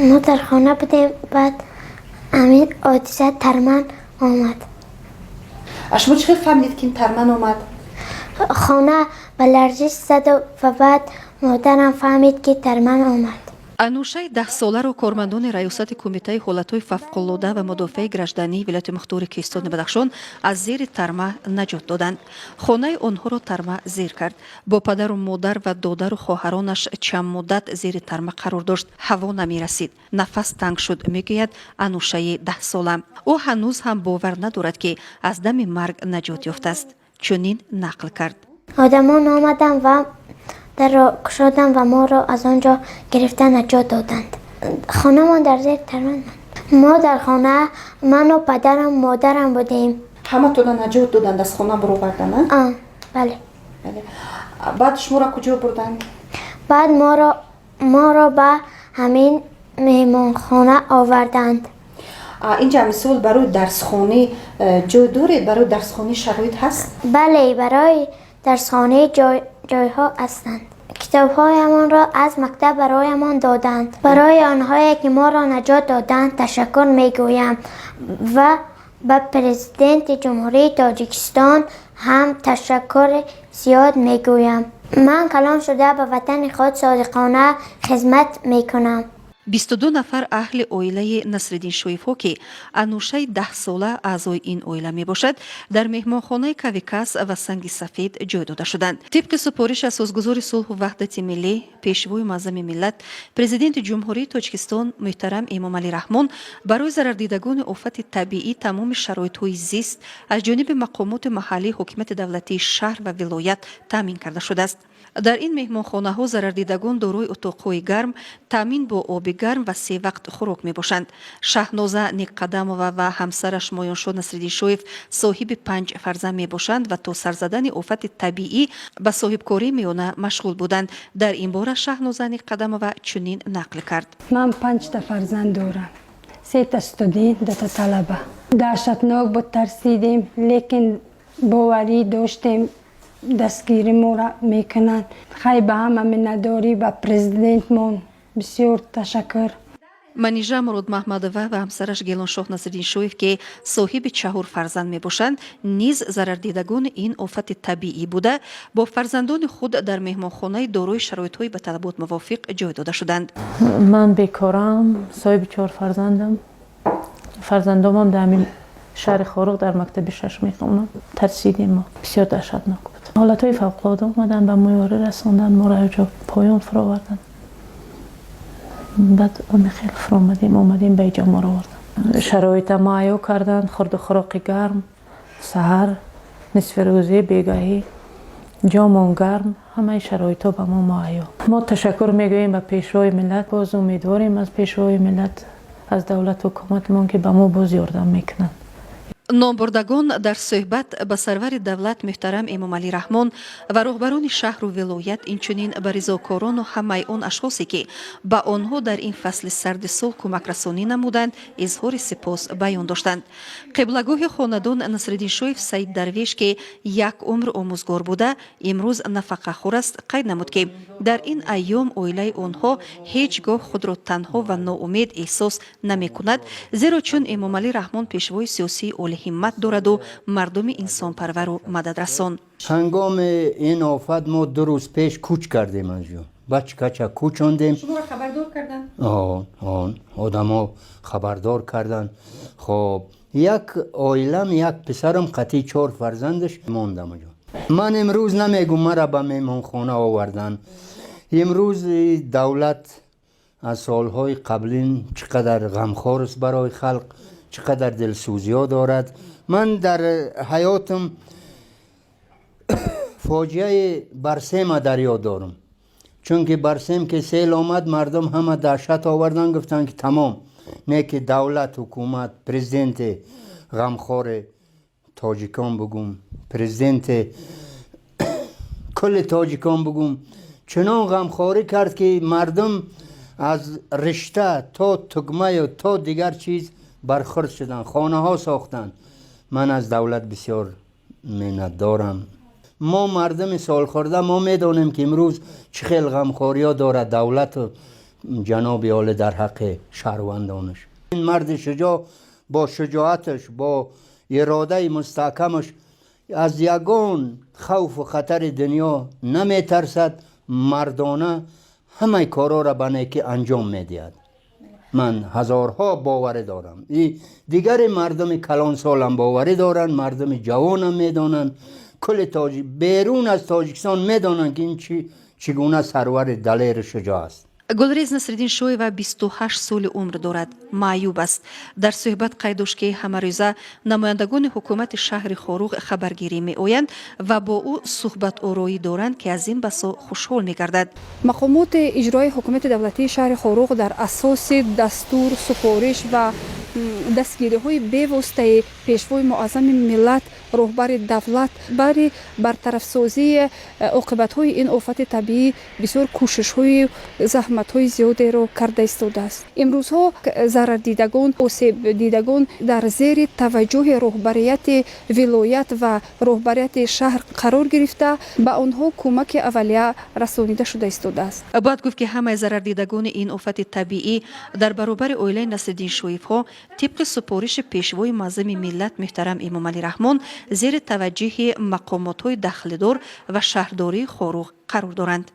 Мо дар хона будем, баъд ҳамин ҳодиса, тарман омад. А шумо чӣ хел фаҳмидед, ки ин тарман омад? Хона ба ларзиш заду ва баъд модарам фаҳмид, ки тарман омад. Анушаи 10-соларо кормандони Раёсати Кумитаи ҳолатҳои фавқулода ва мудофиаи граждании вилояти мухтори Кӯҳистони Бадахшон аз зери тарма наҷот доданд. Хонаи онҳоро тарма зер кард. Бо падару модар ва додару хоҳаронаш чанд муддат зери тарма қарор дошт. Ҳаво намерасид, нафас танг шуд, мегӯяд Анушаи 10-сола. Ӯ ҳанӯз ҳам бовар надорад, ки аз дами марг наҷот ёфтааст. Чунин нақл кард: Одамон омаданд ва дарро кушоданд ва моро аз он ҷо гирифта наҷот доданд. Хонамон дар зери тарман монд. Мо дар хона ману падарам, модарам будем. Ҳаматона наҷот доданд, аз хона баровардан, а? А, бале. Бале. Баъд шуморо куҷо бурданд? Баъд моро ба ҳамин меҳмонхона оварданд. А, инҷа мисол барои дарсхонӣ ҷой доред? Барои дарсхонӣ шароит ҳаст? Бале, барои дарсхонӣ ҷойҳо ҳастанд. Китобҳоямонро аз мактаб бароямон доданд. Барои онҳое, ки моро наҷот доданд, ташаккур мегӯям ва ба Президенти Ҷумҳурии Тоҷикистон ҳам ташаккури зиёд мегӯям. Ман калон шуда ба ватани худ содиқона хизмат мекунам. 22 нафар аҳли оилаи Насриддиншоевҳо, ки Анушаи 10-сола аъзои ин оила мебошад, дар меҳмонхонаи Кавиказ ва Санги Сафед ҷой дода шуданд. Тибқи супориши Асосгузори сулҳу ваҳдати миллӣ, Пешвои муаззами миллат, Президенти Ҷумҳурии Тоҷикистон муҳтарам Эмомалӣ Раҳмон, барои зарардидагони офати табиӣ тамоми шароитҳои зист аз ҷониби мақомоти маҳаллии ҳокимияти давлатии шаҳр ва вилоят таъмин карда шудааст. Дар ин меҳмонхонаҳо зарардидагон дорои утоқҳои гарм, таъмин бо оби гарм ва се вақт хӯрок мебошанд. Шаҳноза Неққадамова ва ҳамсараш Моёншо Насриддиншоев соҳиби панҷ фарзанд мебошанд ва то сарзадани офати табиӣ ба соҳибкории миёна машғул буданд. Дар ин бора Шаҳноза Неққадамова чунин нақл кард: Ман панҷта фарзанд дорам, сета студент, дута талаба. Даҳшатнок буд, тарсидем, лекин боварӣ доштем, дастгири моро мекунанд. Хай, ба ҳама миннатдорӣ, ба президентмон бисёр ташаккур. Манижа Муродмаҳмадова ва ҳамсараш Гелоншоҳ Насриддиншоев, ки соҳиби чаҳор фарзанд мебошанд, низ зарардидагони ин офати табиӣ буда, бо фарзандони худ дар меҳмонхонаи дорои шароитҳои ба талабот мувофиқ ҷой дода шуданд. Ман бекорам, соҳиби чор фарзандам. Фарзандомам дар ҳамин шаҳри Хоруғ дар мактаби шаш мехонам. Тарсидем мо, бисёр даҳшатнок буд. Ҳолатҳои фавқулода омаданд, ба мо ёрӣ расонданд, моро ҷо поён фуроварданд. Баъд хеле фуромадем, омадем ба иҷо, моро оварданд. Шароита муҳайё карданд: хурду хӯроқи гарм, саҳар, нисфи рӯзӣ, бегаҳӣ, ҷомон гарм, ҳамаи шароитҳо ба мо муҳайё. Мо ташаккур мегӯем ба Пешвои миллат, боз умедворем аз Пешвои миллат, аз давлату ҳукуматмон, ки ба мо боз ёрдам мекунанд. Номбурдагон дар суҳбат ба сарвари давлат муҳтарам Эмомалӣ Раҳмон ва роҳбарони шаҳру вилоят, инчунин ба ризокорону ҳамаи он ашхосе, ки ба онҳо дар ин фасли сарди сол кӯмакрасонӣ намуданд, изҳори сипос баён доштанд. Қиблагоҳи хонадон Насриддиншоев Саид Дарвеш, ки як умр омӯзгор буда, имрӯз нафақахӯр аст, қайд намуд, ки дар ин айём оилаи онҳо ҳеҷ гоҳ худро танҳо ва ноумед эҳсос намекунад, зеро чун Эмомалӣ Раҳмон пешвои сиёсии олиҳиммат дораду мардуми инсонпарвару мададрасон. Ҳангоми ин офат мо 2 рӯз пеш кӯч кардем, аз ҷо бачкача кӯчондем. Шуморо хабардор карданд? Он одамо хабардор карданд. Хоб, як оилам, як писарам қатъи чор фарзандаш мондам оҷо. Ман имрӯз намегум, мара ба меҳмонхона овардан. Имрӯз давлат аз солҳои қаблин чӣ қадар ғамхор аст барои халқ, чӣ қадар дилсӯзиҳо дорад. Ман дар ҳаётам фоҷиаи Барсема дар ёд дорам, чунки Барсем ки сел омад, мардум ҳама даҳшат овардан, гуфтанд, ки тамом. Не ки давлат, ҳукумат, президенти ғамхори тоҷикон бугум, президенти кулли тоҷикон бугум, чунон ғамхорӣ кард, ки мардум аз ришта то тугмаю то дигар чиз бархурд шуданд, хонаҳо сохтанд. Ман аз давлат бисёр миннатдорам. Мо мардуми солхӯрда, мо медонем, ки имрӯз чӣ хел ғамхориҳо дорад давлату. Ҷаноби олӣ дар ҳаққи шаҳрвандонаш. Ин марди шуҷоъ бо шуҷоаташ, бо иродаи мустаҳкамаш аз ягон хавфу хатари дунё наметарсад, мардона ҳамаи корҳоро ба некӣ анҷом медиҳад. Ман ҳазорҳо боварӣ дорам. И дигари мардуми калонсолам боварӣ доранд, мардуми ҷавонам медонанд, кулли тоҷик берун аз Тоҷикистон медонанд, ки ин чӣ гуна сарвари далеру шуҷоъ аст. Гулрез Насриддиншоева 28 соли умр дорад, маъюб аст. Дар суҳбат қайд дошт, ки ҳамарӯза намояндагони ҳукумати шаҳри Хоруғ хабаргирӣ меоянд ва бо ӯ суҳбатороӣ доранд, ки аз ин басо хушҳол мегардад. Мақомоти иҷроии ҳукумати давлатии шаҳри Хоруғ дар асоси дастур, супориш ва дастгириҳои бевоситаи Пешвои муаззами миллат, роҳбари давлат, бари бартарафсозии оқибатҳои ин офати табиӣ бисёр кӯшишҳои заҳматҳои зиёдеро карда истодааст. Имрӯзҳо зарардидагон, осебдидагон дар зери таваҷҷӯҳи роҳбарияти вилоят ва роҳбарияти шаҳр қарор гирифта, ба онҳо кӯмаки аввалия расонида шуда истодааст. Бояд гуфт, ки ҳамаи зарардидагони ин офати табиӣ дар баробари оилаи Насриддиншоевҳо тибқи супориши Пешвои муаззами миллат муҳтарам Эмомалӣ Раҳмон зери таваҷҷӯҳи мақомотҳои дахлдор ва шаҳрдории Хоруғ қарор доранд.